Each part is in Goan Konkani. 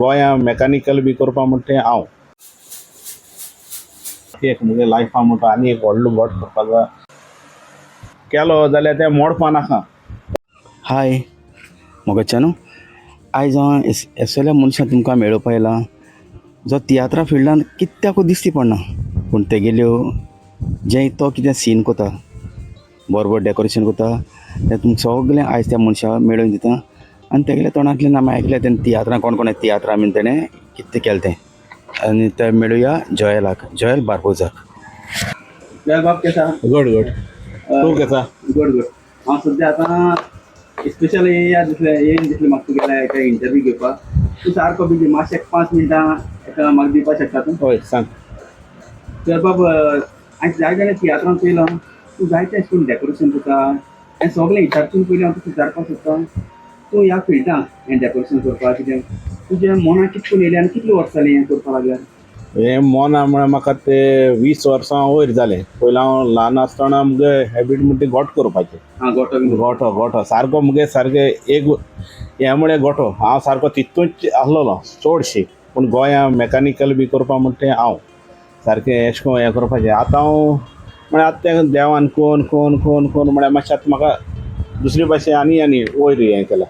गोंया मॅकानिकल बी करपा म्हणटा तें हांव एक मुगे लायफा म्हणटा आनी एक व्हडलो बोट करपा जाय केलो जाल्यार तें मोडपा नाका. हाय मोगाच्यानो, आयज हांव असल्या मनशाक तुमकां मेळोवपा आयलां जो तियात्रा फिल्डान कित्याकूय दिश्टी पडना, पूण तेगेल्यो जें तो कितें सीन करता, बरोबर डेकोरेशन करता, तें तुमकां सगळें आयज त्या मनशाक मेळोवन दिता. आनी तेगेल्या तोंडांतल्यान आमी आयकलें तेणें तियात्रां कोण कोण तियात्रां बीन तेणें कितें केलें तें. आनी तें मेळुया जोयलाक, जोयल बार्बोजाक. जोयल बाब, केसो आहा? गुड गुड, तूं केसा? Good good. हांव सद्या आतां स्पेशल येया दिसलें, येयन दिसलें म्हाका तुगेल्या एका इंटरव्यू घेवपाक. तूं सारको बिजी, मातशें एक 5 मिनटां एका म्हाका दिवपाक शकता तूं? हय, सांग. तर बाब, हांवें जाय जाल्यार तियात्रान पयलो तूं जायते अशें करून डेकोरेशन करता. हें सगळें विचारतून पयलीं हांव तुका विचारपाक सोदता, तूं ह्या फिल्डान हें डेकोरेशन करपाक कितें तुज्या मनाक कितें करून येयलें आनी कितलीं वर्सां जालीं हें करपाक लागल्यार? हें मोना म्हळ्यार म्हाका ते 20 वर्सां वयर जालें. पयलीं हांव ल्हान आसतना मुगे हॅबीट म्हणटा ती गोट करपाचें. आं, गोटो बी? गोठो गोठो सारको मुगे सारकें एक हें म्हळ्यार गोठो. हांव सारको तितूंच आसलेलो चडशी. पूण गोंया मॅकानिकल बी करपा म्हणटा तें हांव सारकें एशें कोन्न हें करपाचें. आतां हांव म्हळ्यार आतां तें देवान कोन कोन कोन कोन म्हळ्यार मातशें आतां म्हाका दुसरे भाशेन आनी आनी वयर हें केलां.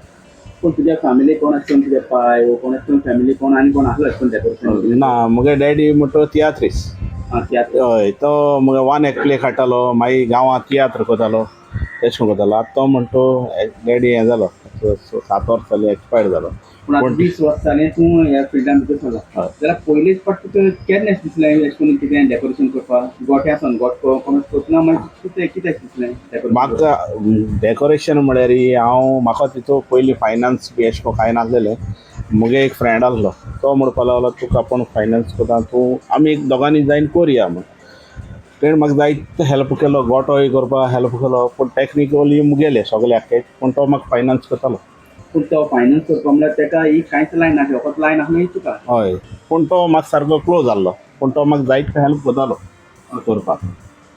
पूण तुज्या फॅमिली कोण आसता, तुज्या पाय वो कोण आसता, फॅमिली कोण आनी कोण आसलो अशें करून डेकोरेशन? ना, मुगे डॅडी म्हणटा तियात्रीस. आं, तियात्र. हय, तो मुगे वन एक्ट प्ले काडटालो, मागीर गांवांत तियात्र करतालो, तशें करून करतालो. आतां तो म्हणटा डॅडी हें जालो, 7 वर्सां जालीं एक्सपायर जालो. पूण आतां पूण 20 वर्सां जालीं तूं ह्या फिल्डान भितर सरला. हय. जाल्यार पयलीच फावट तुका केन्ना अशें दिसलें अशें करून कितें डेकोरेशन करपाक? गोठे आसा गोठ कोण करतना मागीर कितें कितें अशें दिसलें डेकोरेशन? म्हाका डेकोरेशन म्हळ्यार हांव म्हाका तितू पयलीं फायनान्स बी अशें करून कांय नासलेलें. मुगे एक फ्रेंड आसलो, तो म्हणपाक लागलो, तुका आपूण फायनान्स करता तूं, आमी एक दोगांनी जायन करया म्हूण. तेणें म्हाका जायतो हेल्प केलो, गोटोय करपाक हेल्प केलो. पूण टॅक्निकली मुगेलें सगळें आख्खें, पूण तो म्हाका फायनान्स करतालो. पूण तो फायनान्स करपा म्हणल्यार तेका ही कांयच लायन नासली, फकत लायन आसली तुका? हय, पूण तो म्हाका सारको क्लोज आहलो, पूण तो म्हाका जायतो हेल्प करतालो करपाक.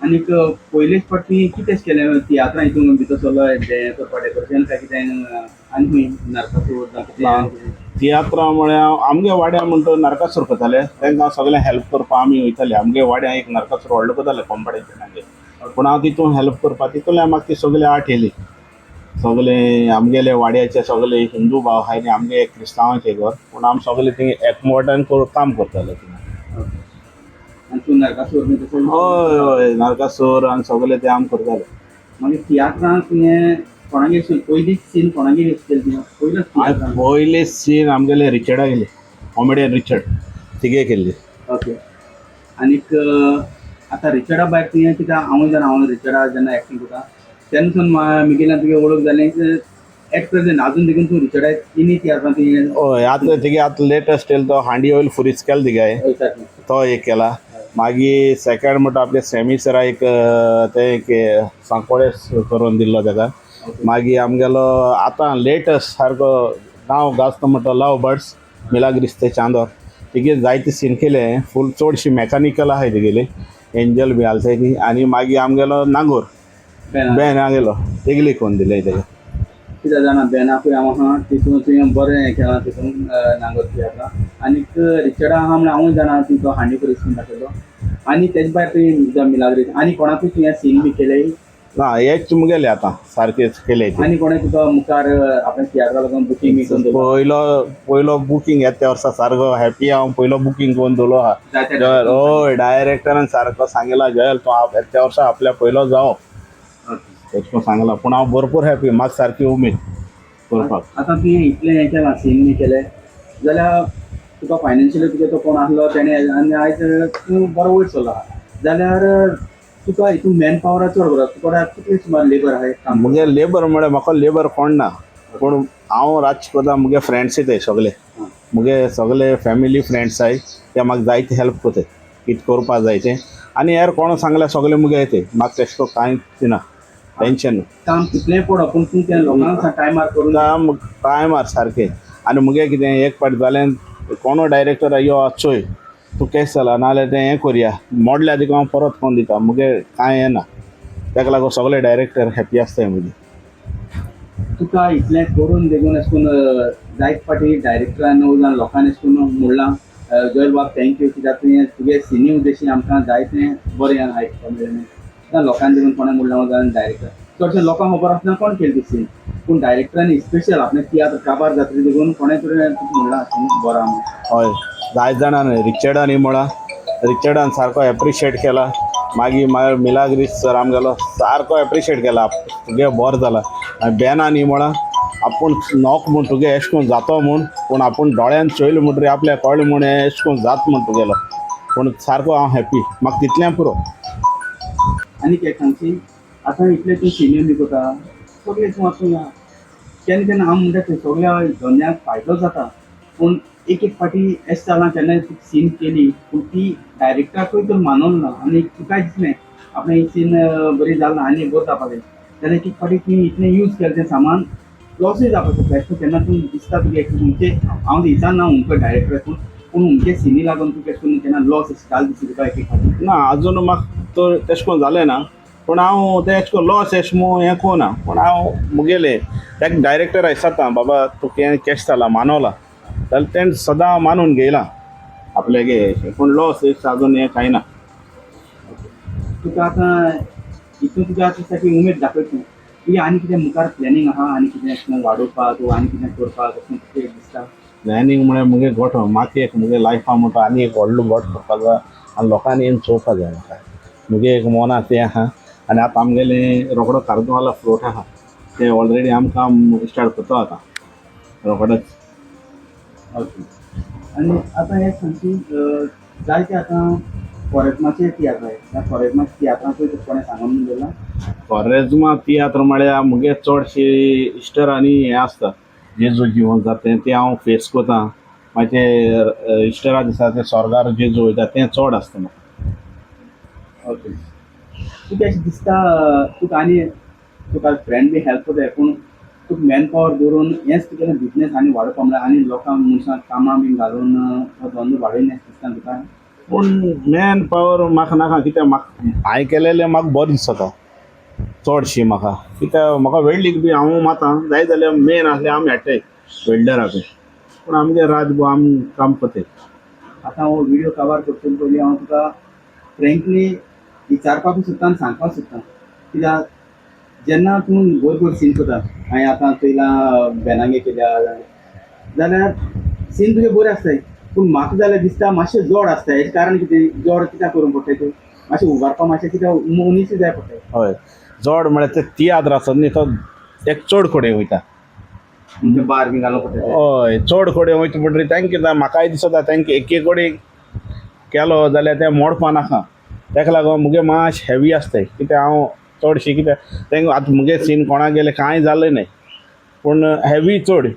आनीक पयलेच फावट तुवें कितें केलें तियात्रां हितून भितर सरलो, हें करपा डेकोरेशन काय कितें आनी खंय नरकासूर जावं कितें आनी कितें? तियात्रां म्हळ्यार आमगे वाड्या म्हणटा नरकासूर करताले, तांकां सगळें हेल्प करपाक आमी वयताले. आमगे वाड्या एक नरकासूर व्हडलो करताले कोंबाड्याचे आमगे, पूण हांव तितून हेल्प करपाक, तितूंतल्यान म्हाका ती सगळी आर्ट येयली. सगळे आमगेले वाड्याचे सगळे हिंदू भाव आहाय न्ही, आमगे एक क्रिस्तांवाचें घर, पूण आमी सगळे थंय एकमोटान काम करताले थिंगा. आनी तूं नरकासूर बी तशें? हय हय, नरकासूर आनी सगळे ते आमी करताले. मागीर तियात्रांत तुवें कोणागेर पयलीच सीन कोणागेर केली तुवें पयलोच तियात्रांत? पयले सीन आमगेले रिचर्डा गेले, कॉमेडियन रिचर्ड, तिगे केल्ली. ओके, आनीक आतां रिचर्डा भायर तुवें कित्याक, हांव जेन्ना हांव रिचर्डा जेन्ना एक्टींग करता तेन्ना सावन म्हगेल्यान तुगे वळख जालें. एट प्रेझेंट अजून देखून तूं रिचर्डा तिनूय तियात्रां तुवें? हय, आतां तिगे आतां लेटस्ट येयलो तो हांडी ऑयल फुरीस केलो तिगे. हय, सारकें. तो एक केला. मागीर सेकंड म्हणटा आपले सेमी सरा एक ते एक सांकोळे करून दिल्लो तेका. मागीर आमगेलो आतां लेटस्ट सारको नांव गाजता म्हणटा लव बर्ड्स मिलाग्रिस ते चांदोर, तिगे जायते सीन केले. फूल चडशी मॅकानिकल आहाय तिगेली, एंजल बी आसले ती. आनी मागीर आमगेलो नागोर बेना. बेन गेलो, तेगेली करून दिले तेका. कितें जाणा, बेनाकूय हांव आहा तितून, तुवें बरें हें केलां तितून नांगोर तियात्रां. आनीक रिचर्डा आहा म्हणल्यार हांवूय जाणा, तूं तो हांडी पुलीस दाखयलो. आनी तेजे भायर तुवें मिलाग्रीस आनी कोणाकूय तुवें सीन बी केले? ना, हेच मुगेले आतां सारकेच केले ते. आनी कोणें तुका मुखार आपल्या तियात्रा लागून बुकींग बी करून दवरला? पयलो पयलो बुकींग येता त्या वर्सा सारको हॅपी हांव, पयलो बुकींग करून दवरलो आहा. जायते. जयल, हय, डायरेक्टरान सारको सांगिला, जयल तूं त्या वर्सा आपल्या पयलो जावप, तेश करून सांगला. पूण हांव भरपूर हॅपी, म्हाका सारकी उमेद करपाक. आतां तुवें इतलें हें केलां, सीन बी केलें जाल्यार तुका फायनान्शियली तुगे तो कोण आसलो तेणें आनी आयज तूं बरो वयर सरला जाल्यार तुका हितून मॅन पावरा चड बरो, तुका कितले सुमार लेबर आहाय काम? मुगे लेबर म्हळ्यार म्हाका लेबर कोण ना, पूण हांव रातचें करता. मुगे फ्रेंड्स येताय सगळे, मुगे सगळे फॅमिली फ्रेंड्स आहाय, ते म्हाका जायते हेल्प करताय कितें करपा जाय तें. आनी हेर कोण सांगल्यार सगळे मुगे येताय. म्हाका तेश कोन्न कांयच ना टेंशन. काम कितलेंय पडो, पूण तूं त्या लोकांक टायमार करून काम टायमार सारकें. आनी मुगे कितें एक फावट जालें, कोणो डायरेक्टर यो चोय तूं केश जाला, नाजाल्यार तें हें करया मोडल्या, तुका हांव परत कोन्न दिता. मुगे कांय येना, ताका लागून सगळे डायरेक्टर हॅपी आसताय म्हजे. तुका इतलें करून देखून अशें करून जायत फावटी डायरेक्टरान जावं लोकांनी अशें करून म्हणलां, जोयल बाब thank you, कित्याक तुवें तुगे सिनी उद्देशी आमकां जायतें बरें आयकपाक मेळ्ळें. लोकांनी देखून कोणें म्हणलां जाल्यार डायरेक्टर चडशें लोकांक खबर आसना कोण केली ती सीन, पूण डायरेक्टरान स्पेशल आपणें तियात्र काबार जातरी देखून कोणें तरी तुका म्हणलां सीन बरो आहा म्हणून. हय, जायत जाणां रिचर्डान म्हळां, रिचर्डान सारको एप्रिशिएट केला. मागीर मागीर मिलाग्रीस सर आमगेलो सारको एप्रिशिएट केला, तुगे बरो जाला. आनी बेनान म्हळां आपूण नोक म्हूण तुगे एश कोन जातो म्हूण, पूण आपूण दोळ्यान चोयलो म्हणटरी आपल्याक कळ्ळें म्हूण हें एश कोन जात म्हूण तुगेलो, पूण सारको हांव हॅपी, म्हाका तितलें पुरो. आनी एक सांगची, आतां इतलें तूं सिनियर बी करता सगळें तूं आतां केन्ना केन्ना हांव म्हणटा तें सगळ्या धंद्याक फायदो जाता, पूण एक एक फावटी अशें जालां केन्ना सीन केली पूण ती डायरेक्टराकूय तर मानवल ना आनी तुकाय दिसलें आपणें ही सीन बरी जाल ना आनी बरो जावपाक जाय, जाल्यार एक एक फावटी तुवें इतलें यूज केलें तें सामान लॉसूय जावपाक शकता. अशें केन्ना तूं दिसता तुगे खंयचे, हांव विचारना हुमको डायरेक्टर पूण हुमके सिनी लागून तुका अशें करून केन्ना लॉस अशें जाल दिसता तुका एक एक फावटी? ना, आजून म्हाका तर तेशें कोन्न जालें ना, पूण हांव तें एशें कोन्न लॉस एशें म्हूण हें कोना, पूण हांव मुगेलें ताका डायरेक्टर आयसता बाबा तुका हें केशें जालां मानवलां जाल्यार तेणें सदां मानून घेयलां आपल्यागे अशें, पूण लॉस एशें आजून हें कांय ना. तुका आतां हितून तुका आतां सारकी उमेद दाखयता तूं, तुगे आनी कितें मुखार प्लॅनिंग आहा, आनी कितें अशें करून वाडोवपाक वा आनी कितें करपाक अशें कितें दिसता? प्लॅनिंग म्हळ्यार मुगे गोठो, म्हाका एक मुगे लायफा म्हणटा आनी एक व्हडलो गोठ करपाक जाय आनी लोकांनी येवन चोवपा जाय म्हाका, मुगे एक मना तें आहा. आनी आतां आमगेलें रोकडो कार्दोवालो फ्लोट आहा, तें ऑलरेडी आमकां स्टार्ट करता आतां रोकडोच. ओके, आनी आतां हें सांगची, जायते आतां कोरेज्माचे तियात्र आहाय, त्या कोरेज्माच्या तियात्रांकूय तुका कोणें सांगून दवरलां? कोरेज्मा तियात्र म्हळ्यार मुगे चडशे इश्टर आनी हें आसता, जेजू जिवन जाता तें हांव फेस करता, मागीर ते इश्टरा दिसा ते स्वर्गार जेजू वयता तें चड आसता म्हाका. ओके, तुका अशें दिसता तुका आनी तुका फ्रेंड बी हेल्प करताय, पूण तुका मॅन पावर दवरून हेंच तुगेलें बिजनेस आनी वाडोवपा म्हळ्यार आनी लोकांक मनशांक कामां बीन घालून हो धंदो वाडयन अशें दिसता तुका? पूण मॅन पावर म्हाका नाका, कित्याक म्हाका हांवें केलेलें म्हाका बरें दिसता चडशी म्हाका, कित्याक म्हाका वेल्डींग बी हांव माता जाय जाल्यार मेन आसलें आमी हाडटाय वेल्डरा बी, पूण आमगे रातभर आमी काम करताय. आतां हो व्हिडियो कवर करचे पयलीं हांव तुका फ्रेंकली विचारपाकूय सोदता आनी सांगपाक सोदता, कित्याक जेन्ना तूं गोर गोर सीन करता, हांवें आतां चोयलां बेनांगे केल्या जाल्यार सीन तुगे बरें आसताय, पूण म्हाका जाल्यार दिसता मातशें जोड आसता. हेजें कारण कितें, जोड कित्याक करूंक पडटा तें मातशें उबारपाक मातशें कित्याक मनीस जाय पडटा. हय, जोड म्हळ्यार ते तियात्र आसत न्ही तो एक चड कडेन वयता, म्हणजे बार बी घालूंक पडटा. हय, चड कडेन वयता म्हणटरीर तांकां कितें म्हाकाय दिसता तांकां एके कडेन केलो जाल्यार तें मोडपा नाका, ताका लागून मुगे मातशें हेवी आसताय, कित्याक हांव चडशें कित्याक तांकां आतां मुगे सीन कोणाक गेलें कांय जालें न्हय, पूण हेवी चड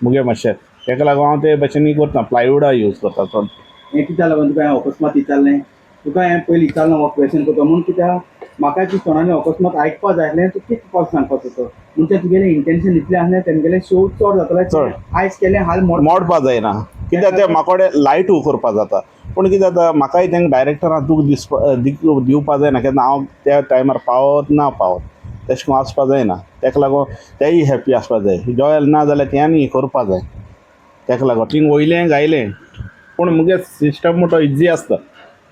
मुगे मातशें, ताका लागून हांव ते भशेन करता, प्लायवुडा यूज करता चड. हें कित्याक लागून तुका हांवें अकस्मात विचारलें, तुका हांवें पयलीं विचारलें हो क्वेशन करता म्हणून, कित्याक म्हाका ती कोणालें अकस्मात आयकपा जाय आसलें, तूं कितें कॉल सांगपाचो तो, म्हणजे तुगेलें इंटेन्शन इतलें आसलें तेमगेलें शो चड जातलें, चड. आयज केलें हाल मोड मोडपा जायना, कित्याक तें म्हाकोडे लायटू करपा जाता, पूण कितें जाता म्हाकाय तांकां डायरेक्टरान दूख दिसपा दिवपा जायना, केन्ना हांव त्या टायमार पावत ना पावत तेशें करून आसपा जायना, ताका लागून तेय हॅप्पी आसपा जाय, जॉयल ना जाल्यार तेंय करपा जाय, ताका लागून थिंग वयलें गायलें पूण मुगे सिस्टम म्हणटा इजी आसता.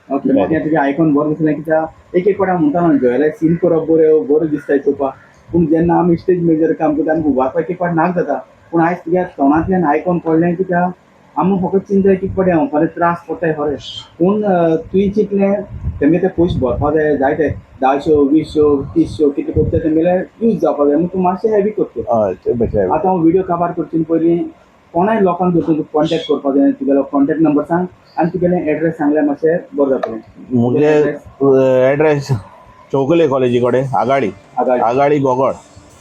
ओके, म्हाका तुजें आयकून बरें दिसलें, कित्याक एक एक फावट हांव म्हणटा न्हू जॉयलाक सीन करप बरें बरें दिसता चोवपाक, पूण जेन्ना आमी स्टेज मेजर काम करता आमकां उबारपाक एक फावट नाक जाता, पूण आयज तुज्या तोंडांतल्यान आयकून कळ्ळें कित्याक आमी फकत चिंता एक एक फावटी हांव खरें त्रास पडटाय खरें, पूण तुवें चिंतलें तेमगे ते पयशे भरपा जाय, जायते 10 शो 20 शो 30 शो कितें करता तेमगेले यूज जावपा जाय, म्हणून तूं मातशें हेवी करता. हय, ते भशेन. आतां हांव व्हिडियो काबार करचे पयलीं कोणाय लोकांक जर तुका कॉन्टेक्ट करपाक जाय, तुगेलो कॉन्टेक्ट नंबर सांग आनी तुगेलें एड्रेस सांगल्यार मातशें बरें जातलें. मुगे एड्रेस चौगुले कॉलेजी कडेन, आगाडी, आगाडी गोगोळ,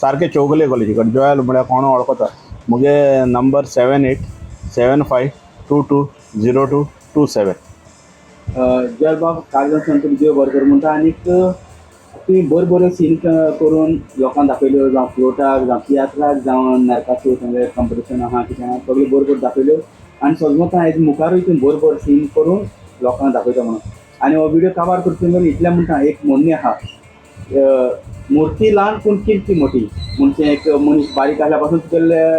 सारकें चौगुले कॉलेजी कडेन, जॉयल म्हळ्यार कोण वळखता. मुगे नंबर 7875 22 02 27. जॉयल बाब काळजांतल्यान तुका देव बरें करूं म्हणटा, आनीक तुवें बऱ्यो बऱ्यो सीन करून लोकांक दाखयल्यो, जावं फ्लोटाक, जावं तियात्राक, जावं नरकासूर तुमगेलें कंपिटिशन आहा कितें आहा सगळ्यो बऱ्यो बऱ्यो दाखयल्यो, आनी सजमता हेजे मुखारूय तूं बऱ्यो बऱ्यो सीन करून लोकांक दाखयता म्हणून. आनी हो व्हिडियो काबार करचे पयलीं इतलें म्हणटा, एक म्हणणी आहा, मुर्ती ल्हान पूण किर्ती मोठी. म्हणजे एक मनीस बारीक आसल्या पासून तुगेलें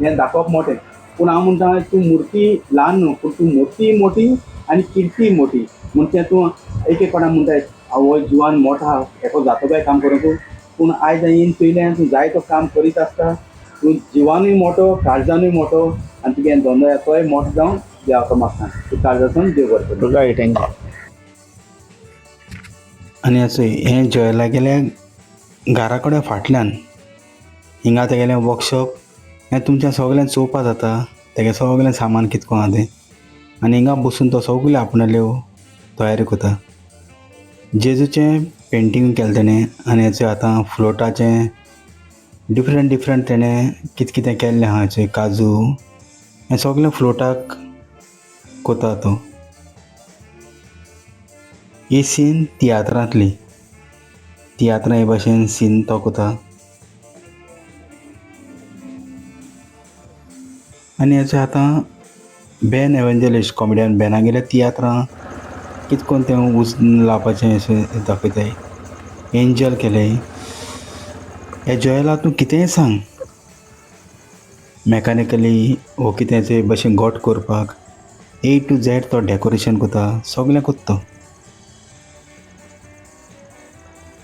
हें दाखोवप मोठें. पूण हांव म्हणटा तूं मुर्ती ल्हान न्हू, पूण तूं मुर्ती मोठी आनी किर्ती मोठी. म्हणजे तूं एक एक कोणा म्हणटा हो जिवान मोठो आहा, हेका जातो काय काम करूंक. पूण आयज हांवें येवन चोयलें तूं जायतो काम करीत आसता. तूं जिवानूय मोठो, काळजानूय मोठो आनी तुगे धंदो तोय मोठो जावन देवाक मागता. तूं काळजासून देव बरें करूं. तुका thank you. आनी असो हें जॉयला गेल्या घरा कडेन फाटल्यान हिंगा तेगेलें वर्कशॉप. हें तुमच्या सगळ्यांक चोवपा जाता. तेगे सगळें सामान कितको आहा तें आनी हिंगा बसून तो सगळें आपणाल्यो तयारी करता. जेजूचें पेंटींग केलें तेणें आनी हेचें आतां फ्लोटाचें डिफरंट डिफरंट तेणें कितें कितें केल्लें आहा. हेचें काजू हें सगळें फ्लोटाक कोता तो. ही सीन तियात्रांतली. तियात्रां हे भाशेन सीन तो कोता. आनी हेचे आतां बेन एवेंजलिस्ट कॉमेडियन बेनागेले तियात्रां कितें करून तें उस लावपाचें अशें दाखयताय. एंजल केले हे जॉयला. तूं कितेंय सांग, मॅकानिकली वो कितें ते भशेन गोट करपाक ए टू झॅड तो डेकोरेशन करता, सगळें करता तो.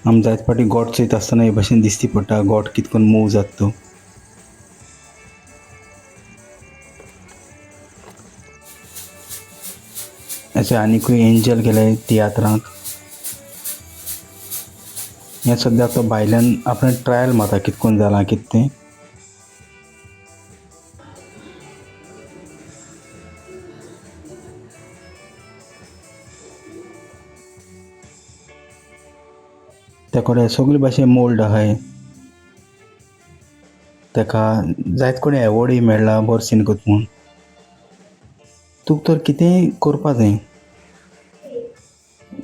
आमी जायते फावटी गोट चोयता आसतना हे भशेन दिसती पडटा गोट कितें करून मूव जाता तो. अशें आनिकूय एंजल केले तियात्रांक. हें सद्याक तो भायल्यान आपणें ट्रायल मारता कितें करून जालां कितें तें. त्या कडेन सगळे भाशेन मोल्ड आहाय. ताका जायते कडेन एवॉर्डूय मेळ्ळा बरो सीन करता म्हूण. तुका तर कितेंय करपा जाय,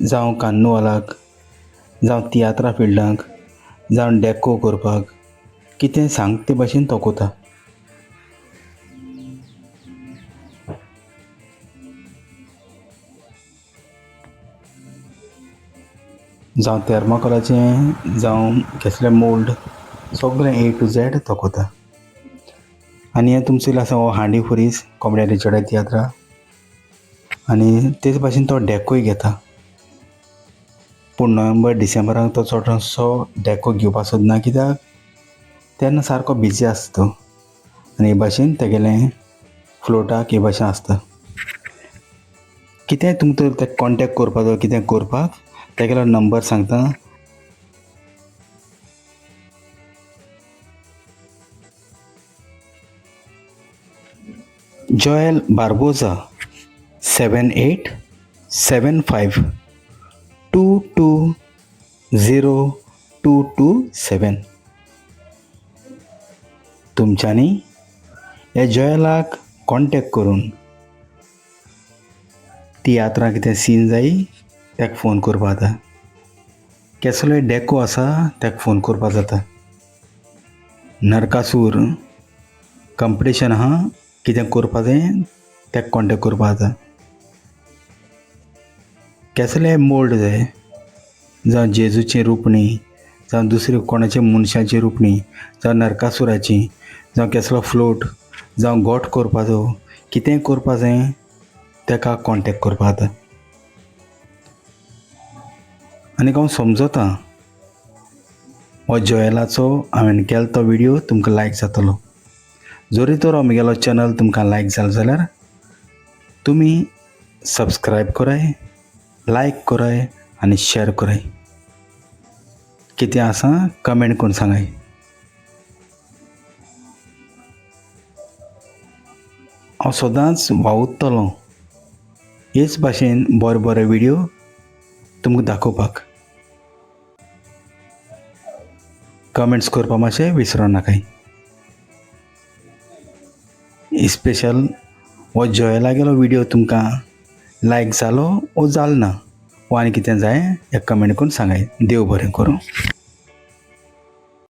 जावं कार्नुवालाक, जावं तियात्रा फिल्डाक, जावं डेको करपाक, कितें सांग ते भाशेन तो कोता. जावं थर्माकोलाचें, जावं कसलें मोल्ड, सगळें ए टू झॅड तो कोता. आनी हें तुमचो आसा हो हांडी खुरीस कॉमेडियन रिचर्डा तियात्रा. आनी तेच भाशेन तो डेकोय घेता. पूण नोव्हेंबर डिसेंबराक तो चडसो डेको घेवपाक सोदना, कित्याक तेन्ना सारको बिजी आसता तो. आनी हे भाशेन तेगेलें फ्लोटाक हे भाशेन आसता. कितेंय तुमकां तर कॉन्टेक्ट करपाक जाय, कितें करपाक, तेगेलो नंबर सांगता. Joel Barbosa 7875220227. तुमच्यांनी ह्या जॉयलाक कॉन्टेक्ट करून तियात्रां कितें सीन जाय ताका फोन करपा जाता. केसलोय डेको आसा ताका फोन करपा जाता. नरकासूर कंपिटिशन आहा, कितें करपा जाय ताका कॉन्टेक्ट करपा जाता. केसले मोल्ड जाय, जावं जेजूचें रुपणी, जावं दुसरे कोणाचे मनशाची रुपणी, जावं नरकासुराची, जावं केसलो फ्लोट, जावं गोट करपाचो, कितेंय करपा जाय ताका कॉन्टेक्ट करपा जाता. आनी हांव समजता हो जॉयलाचो हांवें केलो तो व्हिडियो तुमकां लायक जातलो. जरी तर हो म्हगेलो चॅनल तुमकां लायक जालो जाल्यार तुमी सबस्क्रायब कराय, लायक कराय आनी शेअर कराय. कितें आसा कमेंट करून सांगाय. हांव सदांच वावुरतलो हेच भाशेन बरे बरे व्हिडियो तुमकां दाखोवपाक. कमेंट्स करपा मातशें विसरो नाकाय. स्पेशल हो जॉयलागेलो व्हिडियो तुमकां लायक जालो वो जालो ना वो आनी कितें जाय एक कमेंट करून सांगाय. देव बरें करूं.